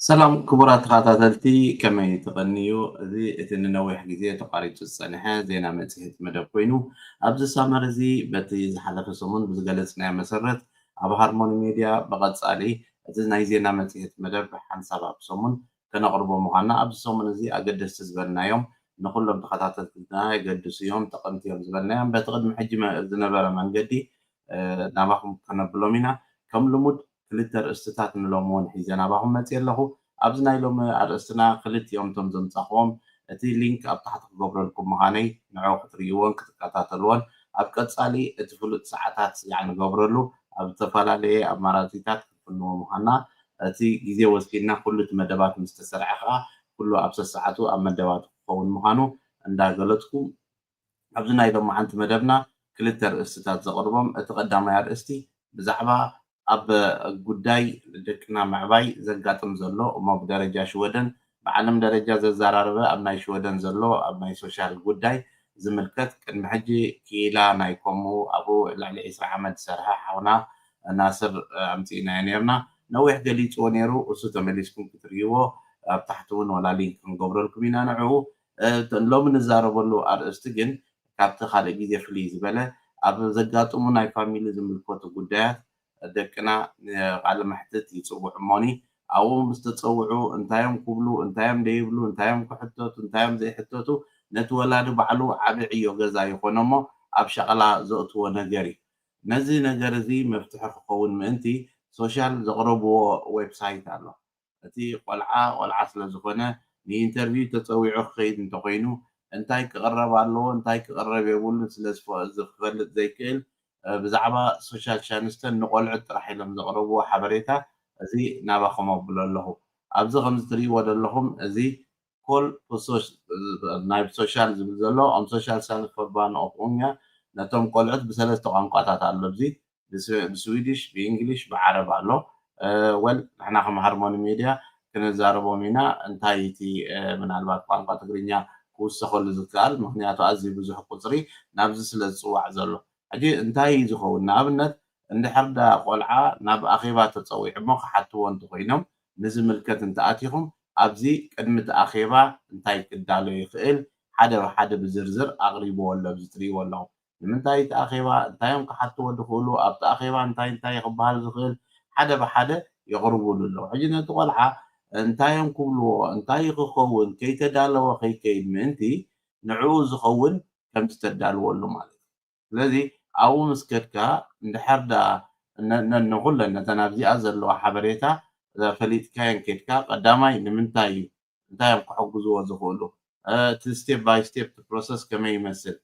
ሰላም ክቡራት ተኸታተልቲ፣ ከመይ ትቐንዩ? እዚ እቲ ንነዊሕ ግዜ ተቋሪጹ ዝጸንሐ ዜና መጽሔት መደብ ኮይኑ፣ ኣብዚ ሳመር እዚ በቲ ዝሓለፈ ሰሙን ብዝገለጽናዮ መሰረት፣ ኣብ ሃርሞኒ ሜድያ ብቐጻሊ እቲ ናይ ዜና መጽሔት መደብ ሓንሳብ ኣብ ሰሙን ከነቕርቦ ምዃንና፣ ኣብዚ ሰሙን እዚ ኣገደስቲ ዝበልናዮም ንኹሎም ተኸታተልትና የገድሱ እዮም፣ ጠቐምቲ እዮም ዝበልናዮም በቲ ቅድሚ ሕጂ መ-፣ ዝነበረ መንገዲ፣ እ፣ ናባኹም ከነብሎም ኢና። ከም ልሙድ ክልተ ርእስትታት ንሎሚ እውን ሒዘ ናባኹም መፅየ ኣለኹ። ኣብዚ ናይ ሎሚ ኣርእስትና ክልቲኦም እቶም ዘምፃኹዎም እቲ ሊንክ ኣብ ታሕቲ ክገብረልኩም ምዃነይ ንዑ ክትርእይዎን ክትከታተልዎን ኣብ ቀፃሊ እቲ ፍሉጥ ሰዓታት ዝዓ ንገብረሉ ኣብ ዝተፈላለየ ኣማራፂታት ክንፍንዎ ምዃንና እቲ ግዜ ወሲድና ኩሉ እቲ መደባት ምስ ተሰርዐ ከዓ ኩሉ ኣብ ሰሰዓቱ ኣብ መደባቱ ክኸውን ምዃኑ እንዳገለፅኩ ኣብዚ ናይ ሎማዓንቲ መደብና ክልተ ርእስትታት ዘቕርቦም። እቲ ቀዳማይ ኣርእስቲ ብዛዕባ ኣብ ጉዳይ ደቅና ምዕባይ ዘጋጥም ዘሎ እሞ ብደረጃ ሽወደን ብዓለም ደረጃ ዘዘራረበ ኣብ ናይ ሽወደን ዘሎ ኣብ ናይ ሶሻል ጉዳይ ዝምልከት ቅድሚ ሕጂ ክኢላ ናይ ኮሙ ኣብኡ ልዕሊ ዕስራ ዓመት ዝሰርሐ ሓውና ናስር ኣምፂእናዮ ነርና። ነዊሕ ገሊፅዎ ነይሩ። እሱ ተመሊስኩም ክትርእይዎ ኣብ ታሕቲ እውን ወላ ሊንክ ክንገብረልኩም ኢና። ንዕኡ ሎሚ ንዛረበሉ ኣርእስቲ ግን ካብቲ ካልእ ግዜ ፍልይ ዝበለ ኣብ ዘጋጥሙ ናይ ፋሚሊ ዝምልከቱ ጉዳያት ደቅና ንቃለ መሕትት ይፅውዑ እሞኒ ኣብኡ ምስ ተፀውዑ እንታዮም ክብሉ እንታዮም ደይብሉ እንታዮም ክሕተቱ እንታዮም ዘይሕተቱ ነቲ ወላዲ ባዕሉ ዓቢ ዕዮ ገዛ ይኾኖ እሞ ኣብ ሸቕላ ዘእትዎ ነገር እዩ። ነዚ ነገር እዚ መፍትሒ ክኸውን ምእንቲ ሶሻል ዘቕረብዎ ዌብሳይት ኣሎ። እቲ ቆልዓ ቆልዓ ስለ ዝኾነ ንኢንተርቪው ተፀዊዑ ክኸይድ እንተኾይኑ እንታይ ክቕረብ ኣለዎ እንታይ ክቕረብ የብሉን ስለ ዝፈልጥ ዘይክእል ብዛዕባ ሶሻል ሻንስተን ንቆልዑት ጥራሕ ኢሎም ዘቕረብዎ ሓበሬታ እዚ ናባኹም ኣብሎ ኣለኹ። ኣብዚ ከምዚ ትርእይዎ ዘለኹም እዚ ኮል ናይ ሶሻል ዝብል ዘሎ ኦም ሶሻል ሳልፈባን ኦፍ ኡኛ ነቶም ቆልዑት ብሰለስተ ቋንቋታት ኣሎ። እዚ ብስዊድሽ ብእንግሊሽ ብዓረብ ኣሎ። ወል ንሕና ከም ሃርሞኒ ሜድያ ክንዛረቦም ኢና እንታይ እቲ ምናልባት ቋንቋ ትግርኛ ክውሰኸሉ ዝከኣል ምክንያቱ ኣዝዩ ብዙሕ ቁፅሪ ናብዚ ስለ ዝፅዋዕ ዘሎ። ሕጂ እንታይ እዩ ዝኸውን ንኣብነት እንድሕር ዳ ቆልዓ ናብ ኣኼባ ተፀዊዑ እሞ ክሓትዎ እንተኮይኖም ንዝምልከት እንተኣቲኹም ኣብዚ ቅድሚ እቲ ኣኼባ እንታይ ክዳሎ ይኽእል ሓደ ብሓደ ብዝርዝር ኣቕሪብዎ ኣሎ ኣብዚ ትርእይዎ ኣለኹም። ንምንታይ እቲ ኣኼባ እንታይ እዮም ክሓትዎ ዝኽእሉ ኣብቲ ኣኼባ እንታይ እንታይ ክበሃል ዝኽእል ሓደ ብሓደ የቕርቡሉ ኣለዉ። ሕጂ ነቲ ቆልዓ እንታይ እዮም ክብልዎ እንታይ ክኸውን ከይተዳለወ ከይከይድ ምእንቲ ንዕኡ ዝኸውን ከምቲ ተዳልወሉ ማለት እዩ። ስለዚ ኣብኡ ምስ ከድካ እንድሕር ዳ ንኩለን ነተን ኣብዚኣ ዘለዋ ሓበሬታ ፈሊጥካየን ከድካ ቀዳማይ ንምንታይ እዩ እንታይ እዮም ክሕግዝዎ ዝኽእሉ እቲ ስቴፕ ባይ ስቴፕ ፕሮሰስ ከመይ ይመስል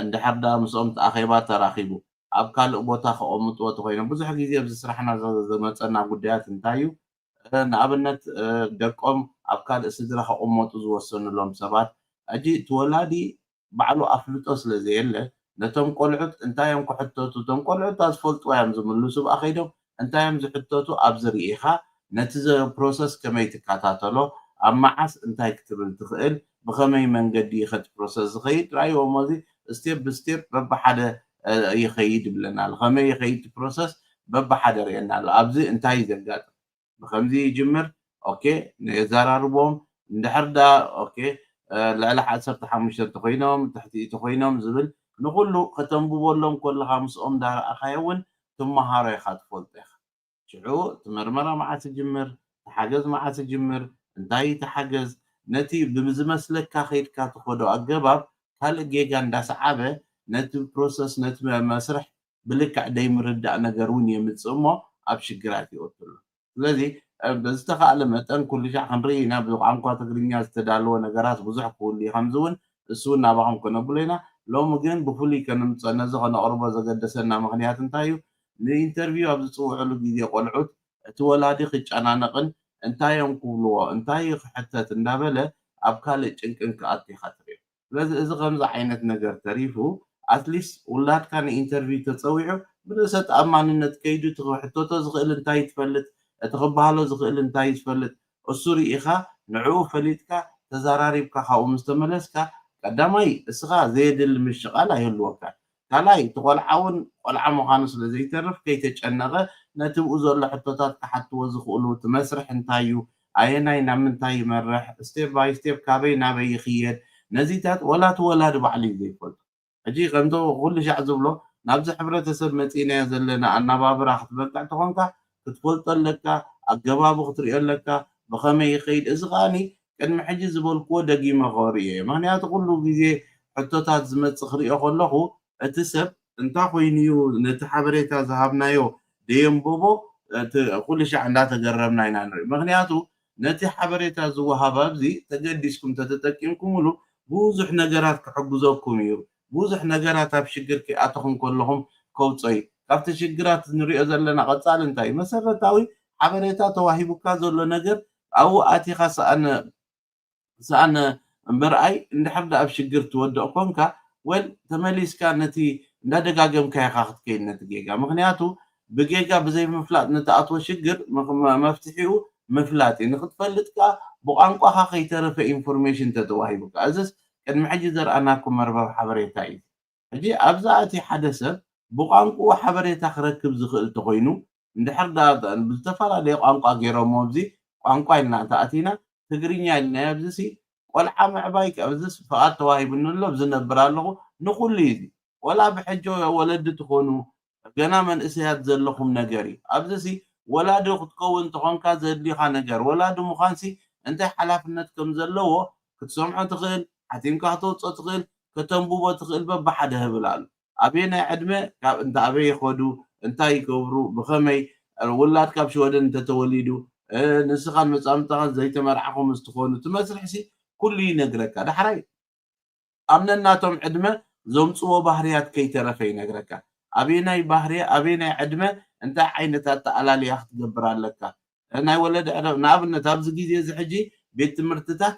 እንድሕር ዳ ምስኦም ኣኼባ ተራኺቡ ኣብ ካልእ ቦታ ከቐምጥዎ ተኮይኖም ብዙሕ ግዜ ኣብዚ ስራሕና ዘመፀና ጉዳያት እንታይ እዩ ንኣብነት ደቆም ኣብ ካልእ ስድራ ከቐመጡ ዝወሰኑሎም ሰባት ሕጂ እቲ ወላዲ ባዕሉ ኣፍልጦ ስለ ዘየለ ነቶም ቆልዑት እንታይ እዮም ክሕተቱ እቶም ቆልዑት ዝፈልጥዋ እዮም ዝምልሱ ብኣ ከይዶም እንታይ እዮም ዝሕተቱ ኣብዚ ርኢኻ ነቲ ፕሮሰስ ከመይ ትከታተሎ ኣብ መዓስ እንታይ ክትብል ትኽእል ብኸመይ መንገዲ ይኸድ ፕሮሰስ ዝኸይድ ራይዎ ሞዚ ስቴፕ ብስቴፕ በብሓደ ይኸይድ ይብለና ኣሎ ከመይ ይኸይድ ፕሮሰስ በብሓደ ርእየና ኣሎ ኣብዚ እንታይ እዩ ዘጋጥም ብከምዚ ይጅምር ኦኬ የዘራርቦም እንድሕር ዳ ኦኬ ልዕሊ ዓሰርተ ሓሙሽተ እንተኮይኖም ትሕቲ ተኮይኖም ዝብል ንኩሉ ከተንብበሎም ከለካ ምስኦም እንዳረኣካዮ እውን ትመሃሮ ኢካ ትፈልጦ ኢካ ሽዑ እቲ መርመራ መዓስ ይጅምር ተሓገዝ መዓስ ይጅምር እንታይ ተሓገዝ ነቲ ብዝመስለካ ከይድካ ትኸዶ ኣገባብ ካልእ ጌጋ እንዳሰዓበ ነቲ ፕሮሰስ ነቲ መስርሕ ብልክዕ ደይምርዳእ ነገር እውን የምፅእ እሞ ኣብ ሽግራት ይወትሉ ስለዚ ብዝተኻእለ መጠን ኩሉ ሻዕ ክንርኢ ኢና ብቋንቋ ትግርኛ ዝተዳለወ ነገራት ብዙሕ ክህሉ እዩ ከምዚ እውን እሱ እውን ናባኹም ከነብሎ ኢና ሎሚ ግን ብፍሉይ ከነምፀ ነዚ ከነቕርቦ ዘገደሰና ምክንያት እንታይ እዩ ንኢንተርቪው ኣብ ዝፅውዕሉ ግዜ ቆልዑት እቲ ወላዲ ክጨናነቕን እንታይ እዮም ክብልዎ እንታይ ክሕተት እንዳበለ ኣብ ካልእ ጭንቅን ክኣቱ ኢኻ ትሪኦ ስለዚ እዚ ከምዚ ዓይነት ነገር ተሪፉ ኣትሊስት ውላድካ ንኢንተርቪው ተፀዊዑ ብርእሰ ተኣማንነት ከይዱ እቲ ክሕተቶ ዝኽእል እንታይ ትፈልጥ እቲ ክበሃሎ ዝኽእል እንታይ ትፈልጥ እሱ ርኢኻ ንዕኡ ፈሊጥካ ተዘራሪብካ ካብኡ ምስ ተመለስካ ቀዳማይ እስኻ ዘየድሊ ምሽቓል ኣይህልወካን ካልኣይ እቲ ቆልዓ እውን ቆልዓ ምዃኑ ስለ ዘይተርፍ ከይተጨነቐ ነቲ ብኡ ዘሎ ሕቶታት ክሓትዎ ዝኽእሉ እቲ መስርሕ እንታይ እዩ ኣየናይ ናብ ምንታይ ይመርሕ፣ step by step ካበይ ናበይ ይኽየድ፣ ነዚታት ወላ እቲ ወላዲ ባዕሉ እዩ ዘይፈልጦ። ሕጂ ከምቶ ኩሉ ሻዕ ዝብሎ ናብዚ ሕብረተሰብ መፂእናዮ ዘለና ኣናባብራ ክትበቅዕ ተኾንካ ክትፈልጦ ኣለካ፣ ኣገባቡ ክትሪኦ ኣለካ፣ ብኸመይ ይኸይድ። እዚ ከዓኒ ቅድሚ ሕጂ ዝበልክዎ ደጊመ ከርእዮ እየ። ምክንያቱ ኩሉ ግዜ ሕቶታት ዝመፅእ ክሪኦ ከለኹ እቲ ሰብ እንታይ ኮይኑ እዩ ነቲ ሓበሬታ ዝሃብናዮ ደየንበቦ እቲ ኩሉ ሻዕ እንዳተገረምና ኢና ንርኢ። ምክንያቱ ነቲ ሓበሬታ ዝወሃብ ኣብዚ ተገዲስኩም ተተጠቂምኩምሉ ብዙሕ ነገራት ክሕግዘኩም እዩ። ብዙሕ ነገራት ኣብ ሽግር ክኣተኹም ከለኹም ከውፀዩ ካብቲ ሽግራት ንሪኦ ዘለና ቀፃሊ እንታይ እዩ? መሰረታዊ ሓበሬታ ተዋሂቡካ ዘሎ ነገር ኣብኡ ኣቲኻ ሰኣነ ሰኣነ ምርኣይ እንድሕር ዳ ኣብ ሽግር ትወድቕ ኮንካ ወል ተመሊስካ ነቲ እንዳደጋገምካ ኢኻ ክትከይድ ነቲ ጌጋ። ምክንያቱ ብጌጋ ብዘይ ምፍላጥ ንትኣትዎ ሽግር መፍትሒኡ ምፍላጥ እዩ። ንክትፈልጥ ከኣ ብቋንቋኻ ከይተረፈ ኢንፎርሜሽን ተተዋሂቡካ። እዚስ ቅድሚ ሕጂ ዘርኣናኩም መርበብ ሓበሬታ እዩ። ሕጂ ኣብዛ እቲ ሓደ ሰብ ብቋንቋኡ ሓበሬታ ክረክብ ዝኽእል ተኾይኑ እንድሕር ዳ ብዝተፈላለየ ቋንቋ ገይሮሞ ኣብዚ ቋንቋ ኢልና እንተኣቲና ትግርኛ ኢልና ኣብዚ ሲ ቆልዓ ምዕባይ ኣብዚ ፍቓድ ተዋሂቡኒ ኣሎ ዝነብር ኣለኹ ንኹሉ እዩ። ወላ ብሕጂ ወለዲ ትኾኑ ገና መንእሰያት ዘለኹም ነገር እዩ። ኣብዚ ሲ ወላዲ ክትከውን እንተኾንካ ዘድልዩኻ ነገር ወላዲ ምዃንሲ እንታይ ሓላፍነት ከም ዘለዎ ክትሰምዖ ትኽእል፣ ሓቲምካ ክተውፅኦ ትኽእል፣ ከተንብቦ ትኽእል በብሓደ ህብል ኣሎ። ኣበየናይ ዕድመ ካብ እንተ ኣበይ ይኸዱ እንታይ ይገብሩ ብኸመይ ውላድ ካብ ሽወደን እንተተወሊዱ ንስኻን መጻምድታኻን ዘይተመርዓኹም ምስ ትኾኑ እቲ መስርሕሲ ኩሉ ይነግረካ። ዳሕራይ ኣብ ነናቶም ዕድመ ዘምጽዎ ባህርያት ከይተረፈ ይነግረካ። ኣበየናይ ባህርያ ኣበየናይ ዕድመ እንታይ ዓይነት ኣተኣላልያ ክትገብር ኣለካ። ናይ ወለድ ዕረብ ንኣብነት ኣብዚ ግዜ እዚ ሕጂ ቤት ትምህርትታት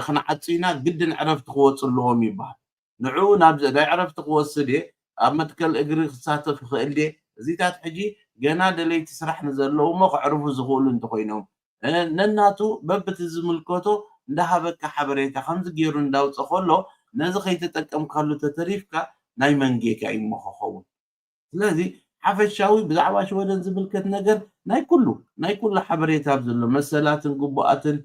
ክንዓጹ ኢና ግድን ዕረፍቲ ክወጹ ኣለዎም ይበሃል። ንዕኡ ናብ ናይ ዕረፍቲ ክወስድ እየ ኣብ መትከል እግሪ ክሳተፍ ይኽእል ድየ? እዚታት ሕጂ ገና ደለይቲ ስራሕ ንዘለዉ እሞ ከዕርፉ ዝኽእሉ እንተኾይኖም ነናቱ በብቲ ዝምልከቶ እንዳሃበካ ሓበሬታ ከምዚ ገይሩ እንዳውፀ ከሎ ነዚ ከይተጠቀምካሉ ተተሪፍካ ናይ መንጌጋ እዩ እሞ ክኸውን። ስለዚ ሓፈሻዊ ብዛዕባ ሽወደን ዝምልከት ነገር ናይ ኩሉ ናይ ኩሉ ሓበሬታ ኣብ ዘሎ መሰላትን ግቡኣትን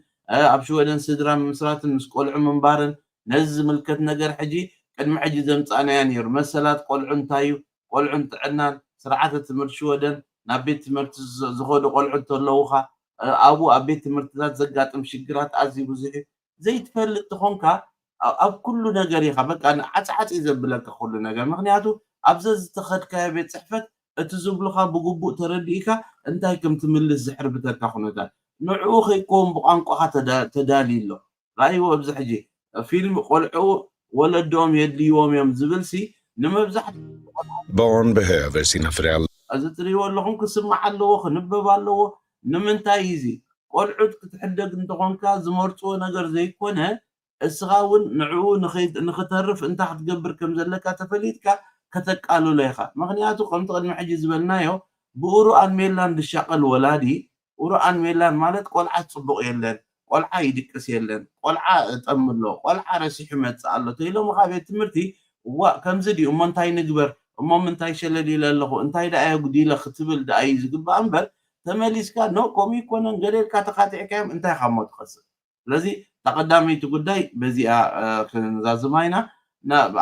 ኣብ ሽወደን ስድራ ምምስራትን ምስ ቆልዑ ምንባርን ነዚ ዝምልከት ነገር ሕጂ ቅድሚ ሕጂ ዘምፃእናያ ነይሩ መሰላት ቆልዑ እንታይ እዩ ቆልዑን ጥዕናን ስርዓተ ትምህርቲ ሽወደን ናብ ቤት ትምህርቲ ዝኸዱ ቆልዑ እንተለውካ ኣብኡ ኣብ ቤት ትምህርትታት ዘጋጥም ሽግራት ኣዝዩ ብዙሕ እዩ ዘይትፈልጥ ትኾንካ ኣብ ኩሉ ነገር ኢኻ በቃ ዓፅዓፂ ዘብለካ ኩሉ ነገር ምክንያቱ ኣብዘ ዝተኸድካዮ ቤት ፅሕፈት እቲ ዝብሉኻ ብግቡእ ተረዲእካ እንታይ ከም ትምልስ ዝሕርብተካ ኩነታት ንዕኡ ከይከውን ብቋንቋኻ ተዳልዩ ኣሎ ራእይዎ ኣብዚ ሕጂ ፊልም ቆልዑ ወለዶም የድልይዎም እዮም ዝብል ሲ ንመብዛሕትኡ Barn behöver sina föräldrar. እዚ ትሪእዎ ኣለኹም ክስማዕ ኣለዎ ክንበብ ኣለዎ ንምንታይ እዚ ቆልዑት ክትሕደግ እንተኾንካ ዝመርፅዎ ነገር ዘይኮነ እስኻ እውን ንዕኡ ንኽተርፍ እንታይ ክትገብር ከም ዘለካ ተፈሊጥካ ከተቃልሎ ኢኻ ምክንያቱ ከምቲ ቅድሚ ሕጂ ዝበልናዮ ብኡሩኣን ሜላን ዝሻቐል ወላዲ ኡሩኣን ሜላን ማለት ቆልዓ ፅቡቕ የለን ቆልዓ ይድቅስ የለን ቆልዓ ጠምሎ ቆልዓ ረሲሑ መፅእ ኣሎ ተይሎምኻ ቤት ትምህርቲ እዋ ከምዚ ድዩ እሞ እንታይ ንግበር እሞ ምንታይ ሸለል ኢለ ኣለኹ እንታይ ደኣ የጉዲለ ክትብል ደኣ እዩ ዝግባእ እምበር ተመሊስካ ኖ ከምኡ ይኮነን ገለ ኢልካ ተካቲዕካዮም እንታይ ካብ ሞ ትኸስብ ስለዚ ተቐዳመይቲ ጉዳይ በዚኣ ክንዛዝማ ኢና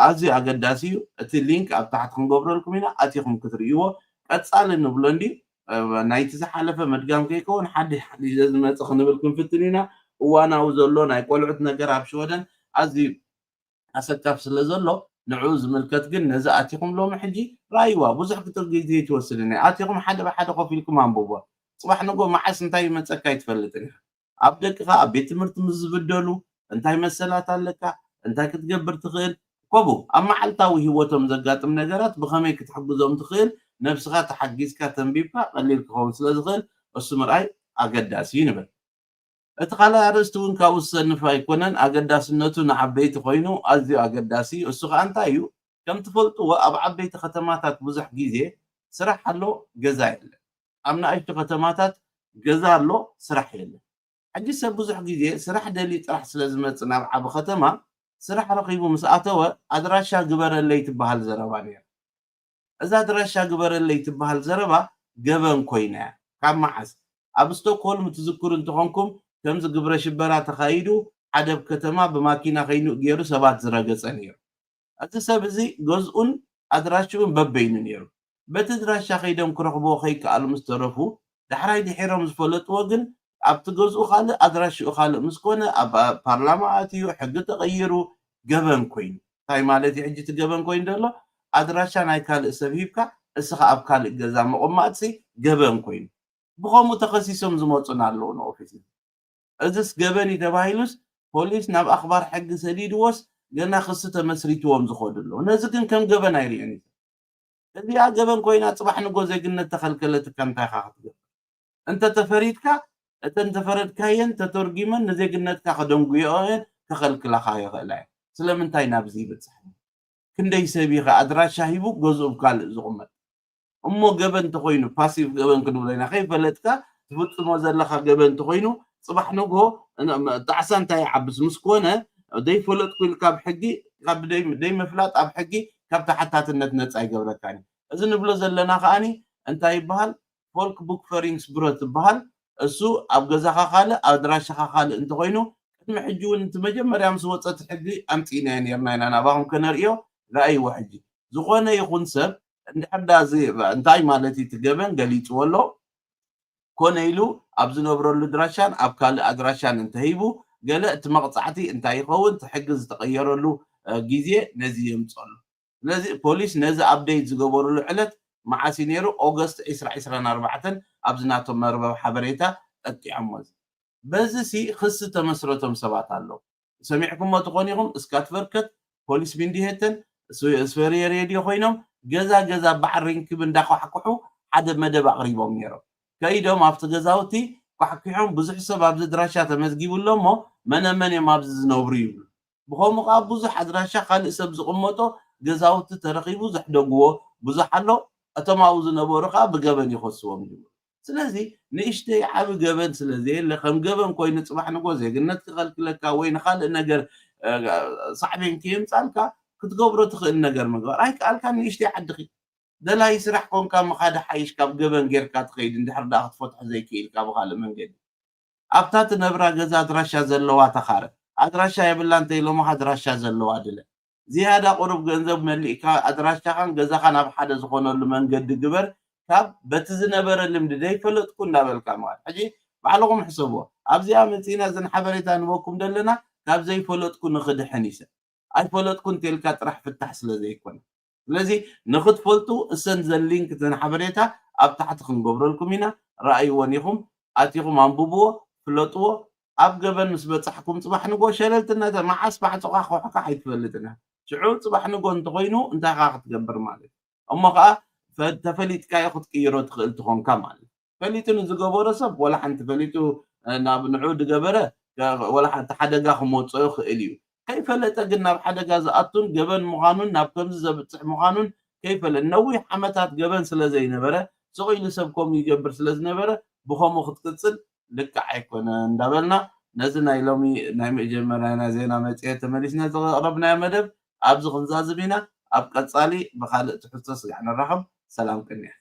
ኣዝዩ ኣገዳሲ እዩ እቲ ሊንክ ኣብ ታሕቲ ክንገብረልኩም ኢና ኣቲኹም ክትርእይዎ ቀፃሊ ንብሎ እንዲ ናይቲ ዝሓለፈ መድጋም ከይከውን ሓድሽ ሓድሽ ዘዝመፅእ ክንብል ክንፍትን ኢና እዋናዊ ዘሎ ናይ ቆልዑት ነገር ኣብ ሽወደን ኣዝዩ ኣሰካፍ ስለ ዘሎ ንዕኡ ዝምልከት ግን ነዚ ኣቲኹም ሎሚ ሕጂ ራእይዋ ብዙሕ ክትር ግዜ ይትወስድን እያ ኣቲኹም ሓደ ብሓደ ኮፍ ኢልኩም ኣንብቦ ፅባሕ ንጎ መዓስ እንታይ ይመፀካ ኣይትፈልጥን ኢኻ ኣብ ደቅኻ ኣብ ቤት ትምህርቲ ምስ ዝብደሉ እንታይ መሰላት ኣለካ እንታይ ክትገብር ትኽእል ከምኡ ኣብ መዓልታዊ ህይወቶም ዘጋጥም ነገራት ብኸመይ ክትሕግዞም ትኽእል ነብስኻ ተሓጊዝካ ተንቢብካ ቀሊል ክኸውን ስለ ዝኽእል እሱ ምርኣይ ኣገዳሲ እዩ ንብል እቲ ካልኣይ ኣርእስቲ እውን ካብኡ ዝሰንፍ ኣይኮነን ኣገዳስነቱ ንዓበይቲ ኮይኑ ኣዝዩ ኣገዳሲ እዩ እሱ ከዓ እንታይ እዩ ከም ትፈልጥዎ ኣብ ዓበይቲ ከተማታት ብዙሕ ግዜ ስራሕ ኣሎ ገዛ የለን ኣብ ንኣሽቱ ከተማታት ገዛ ኣሎ ስራሕ የለን ሕጂ ሰብ ብዙሕ ግዜ ስራሕ ደልዩ ጥራሕ ስለ ዝመፅእ ናብ ዓቢ ከተማ ስራሕ ረኺቡ ምስ ኣተወ ኣድራሻ ግበረለይ ትበሃል ዘረባ ነይራ እዛ ኣድራሻ ግበረለይ ትበሃል ዘረባ ገበን ኮይና እያ ካብ መዓስ ኣብ ስቶክሆልም ትዝክሩ ከምዚ ግብረ ሽበራ ተኻይዱ ሓደ ኣብ ከተማ ብማኪና ከይኑ ገይሩ ሰባት ዝረገጸ ነይሩ። እዚ ሰብ እዚ ገዝኡን ኣድራሽኡን በበይኑ ነይሩ። በቲ ድራሻ ከይዶም ክረኽብዎ ከይከኣሉ ምስ ተረፉ፣ ዳሕራይ ድሒሮም ዝፈለጥዎ ግን ኣብቲ ገዝኡ ካልእ ኣድራሽኡ ካልእ ምስ ኮነ ኣብ ፓርላማ ኣትዩ ሕጊ ተቐይሩ ገበን ኮይኑ። እንታይ ማለት እዩ ሕጂ እቲ ገበን ኮይኑ ዘሎ? ኣድራሻ ናይ ካልእ ሰብ ሂብካ እስኻ ኣብ ካልእ ገዛ ምቕማጥሲ ገበን ኮይኑ። ብኸምኡ ተኸሲሶም ዝመፁና ኣለዉ ንኦፊስ። እዝስ ገበን እዩ ተባሂሉስ ፖሊስ ናብ ኣኽባር ሕጊ ሰዲድዎስ ገና ክሲ ተመስሪትዎም ዝኸዱ ኣለዉ። ነዚ ግን ከም ገበን ኣይርእዮን እዩ። እዚኣ ገበን ኮይና ፅባሕ ንጎ ዜግነት ተኸልከለትካ እንታይ ኢኻ ክትገብር? እንተ ተፈሪድካ እተን ተፈረድካየን ተተርጊመን ንዜግነትካ ከደንጉዮኦ እየን ከኸልክላኻ ይኽእላ እየን። ስለምንታይ ናብዚ ይበፅሕ? ክንደይ ሰብ ኢኻ ኣድራሻ ሂቡ ገዝኡ ካልእ ዝቕመጥ? እሞ ገበን እንተኾይኑ ፓሲቭ ገበን ክንብሎ ኢና ከይፈለጥካ ትፍፅሞ ዘለኻ ገበን እንተኾይኑ ፅባሕ ንጎ ጣዕሳ እንታይ ይዓብስ ምስ ኮነ ዘይፈለጥኩ ኢልካ ኣብ ሕጊ ካብ ደይ- ደይምፍላጥ ኣብ ሕጊ ካብ ተሓታትነት ነፃ ይገብረካን እዩ። እዚ ንብሎ ዘለና ከዓኒ እንታይ ይበሃል? ፎልክ ቡክ ፈሪንግስ ብሮ ትበሃል። እሱ ኣብ ገዛኻ ካልእ ኣድራሻኻ ካልእ እንተኾይኑ ቅድሚ ሕጂ እውን እቲ መጀመርያ ምስ ወፀ እቲ ሕጊ ኣምፂእናዮ ነርና ኢና ናባኹም ከነርእዮ። ረኣይዎ ሕጂ ዝኾነ ይኹን ሰብ እንድሕር ዳ እዚ እንታይ ማለት እዩ እቲ ገበን ገሊፅዎ ኣሎ። ኮነ ኢሉ ኣብ ዝነብረሉ ድራሻን ኣብ ካልእ ኣድራሻን እንተሂቡ ገለ እቲ መቕፃዕቲ እንታይ ይኸውን? እቲ ሕጊ ዝተቐየረሉ ግዜ ነዚ የምፀሉ። ስለዚ ፖሊስ ነዚ ኣፕደይት ዝገበሩሉ ዕለት መዓስ እዩ ነይሩ? ኦገስት ዕስራ ዕስራን ኣርባዕተን ኣብዚ ናቶም መርበብ ሓበሬታ ጠቂዖሞ። በዚ ሲ ክሲ ተመስረቶም ሰባት ኣለዉ። ሰሚዕኩሞ ትኾን ኢኹም። እስካትቨርከት ፖሊስ ሚንዲሄተን ስፈሪየ ሬድዮ ኮይኖም ገዛ ገዛ በዓል ሪንክብ እንዳኳሕኩሑ ሓደ መደብ ኣቕሪቦም ነይሮም። ከይዶም ኣብቲ ገዛውቲ ኳሕኪሖም ብዙሕ ሰብ ኣብዚ ድራሻ ተመዝጊቡ ኣሎ እሞ መነመን እዮም ኣብዚ ዝነብሩ ይብሉ። ብኸምኡ ከዓ ብዙሕ ኣድራሻ ካልእ ሰብ ዝቕመጦ ገዛውቲ ተረኺቡ ዘሕደግዎ ብዙሕ ኣሎ። እቶም ኣብኡ ዝነበሩ ከዓ ብገበን ይኸስዎም ይብሉ። ስለዚ ንእሽተይ ዓቢ ገበን ስለ ዘየለ ከም ገበን ኮይኑ ፅባሕ ንጎ ዜግነት ክኸልክለካ ወይ ንካልእ ነገር ሳዕቤን ክየምፃልካ ክትገብሮ ትኽእል ነገር ምግባር ኣይከኣልካ። ንእሽተይ ዓድኺ ደላይ ስራሕ ኮንካ ምኻድ ሓይሽ ካብ ገበን ጌርካ ትኸይድ እንድሕር ደኣ ክትፈትሖ ዘይክኢልካ ብካልእ መንገዲ ኣብታ ትነብራ ገዛ ኣድራሻ ዘለዋ ተኻረ ኣድራሻ የብላ እንተኢሎምኻ ኣድራሻ ዘለዋ ድለ ዝያዳ ቁሩብ ገንዘብ መሊእካ ኣድራሻኻን ገዛኻን ኣብ ሓደ ዝኾነሉ መንገዲ ግበር። ካብ በቲ ዝነበረ ልምዲ ዘይፈለጥኩ እንዳበልካ ማለት ሕጂ ባዕልኹም ሕሰብዎ። ኣብዚኣ መፂና እዘን ሓበሬታ ንበኩም ዘለና ካብ ዘይፈለጥኩ ንኽድሕን ይሰ ኣይፈለጥኩ እንተልካ ጥራሕ ፍታሕ ስለ ዘይኮነ ስለዚ ንኽትፈልጡ እሰን ዘን ሊንክ እተን ሓበሬታ ኣብ ታሕቲ ክንገብረልኩም ኢና። ረኣይዎን ኢኹም ኣቲኹም ኣንብብዎ ፍለጥዎ። ኣብ ገበን ምስ በፃሕኩም ፅባሕ ንጎ ሸለልትነት መዓስ ባዕፅኻ ክውሕካሕ ኣይትፈልጥን ኢኻ። ሽዑ ፅባሕ ንጎ እንተኾይኑ እንታይ ኻ ክትገብር ማለት እዩ? እሞ ከዓ ተፈሊጥካዮ ክትቅይሮ ትኽእል ትኾንካ ማለት እዩ። ፈሊጡ ንዝገበሮ ሰብ ወላ ሓንቲ ፈሊጡ ናብ ንዑ ዝገበረ ወላ ሓንቲ ሓደጋ ክመፅኦ ይኽእል እዩ። ከይፈለጠ ግን ናብ ሓደጋ ዝኣቱን ገበን ምዃኑን ናብ ከምዚ ዘብፅሕ ምዃኑን ከይፈለጥ ነዊሕ ዓመታት ገበን ስለ ዘይነበረ ስቕ ኢሉ ሰብ ከምኡ ይገብር ስለ ዝነበረ ብኸምኡ ክትቅፅል ልክዕ ኣይኮነ እንዳበልና ነዚ ናይ ሎሚ ናይ መጀመርያ ናይ ዜና መፅሄት ተመሊስና ዘቕረብናዮ መደብ ኣብዚ ክንዛዝም ኢና። ኣብ ቀፃሊ ብካልእ ትሕዝቶ ስጋዕ ንራኸብ። ሰላም ቅንያ።